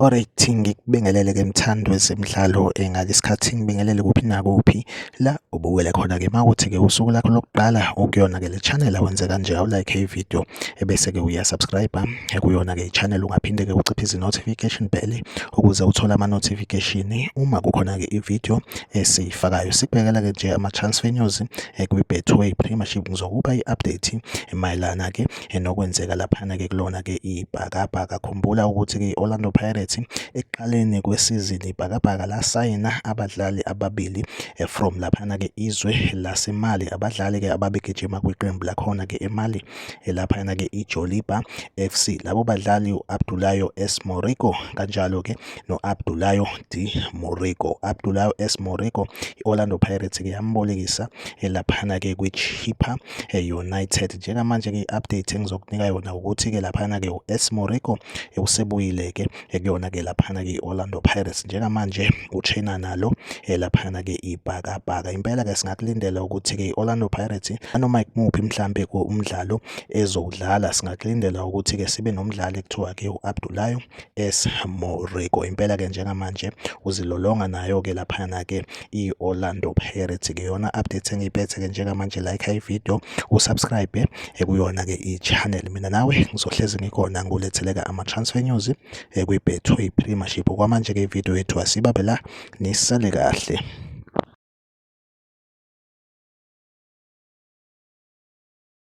Alright, ngikubingelele-ke mthandi wezemidlalo ngalesikhathi ngibingelele kuphi nakuphi la ubukele khona-ke mawuthi-ke usuku lakho lokuqala ukuyona-ke le channel awenze kanje awulike i-video ebese-ke uyasubscribe kuyona-ke i-channel ungaphinde-ke uciphe notification bell ukuze uthole ama-notification uma kukhona-ke i-video esiyifakayo. Sikubhekela-ke nje ama-transfer news kwi-Betway Premiership. Ngizokupha i-update mayelana-ke nokwenzeka laphana-ke kulona-ke ibhakabhaka. Khumbula ukuthi-ke i-Orlando Pirates ekuqaleni kwesizini ibhakabhaka lasayina abadlali ababili from laphana-ke izwe laseMali, abadlali-ke ababegijima kwiqembu lakhona-ke eMali laphana-ke iJoliba FC. Labo badlali u-Abdoulaye S Moriko kanjalo-ke no-Abdoulaye D Moriko. Abdoulaye S Moriko i-Orlando Pirates-ke yambolekisa laphana-ke kwiChippa United. Njengamanje-ke i-update engizokunika yona ukuthi-ke laphana-ke u-S Moriko usebuyile-ke kuyona-ke laphana-ke i-Orlando Pirates. Njengamanje utrainer nalo laphana-ke ibhakabhaka. Impela-ke singakulindela ukuthi-ke i-Orlando Pirates noma ikumuphi mhlampe umdlalo ezowudlala singakulindela ukuthi-ke sibe nomdlali ekuthiwa-ke u-Abdoulaye S Moriko. Impela-ke njengamanje uzilolonga nayo-ke laphana-ke i-Orlando Pirates ke yona update engiyiphethe-ke njengamanje. Like i-video, usubscribe kuyona-ke i-channel. Mina nawe ngizohlezi ngikhona ngikuletheleka ama-transfer news kwi-Betway Premiership. Okwamanje-ke i-video yethu asibambe la, nisale kahle.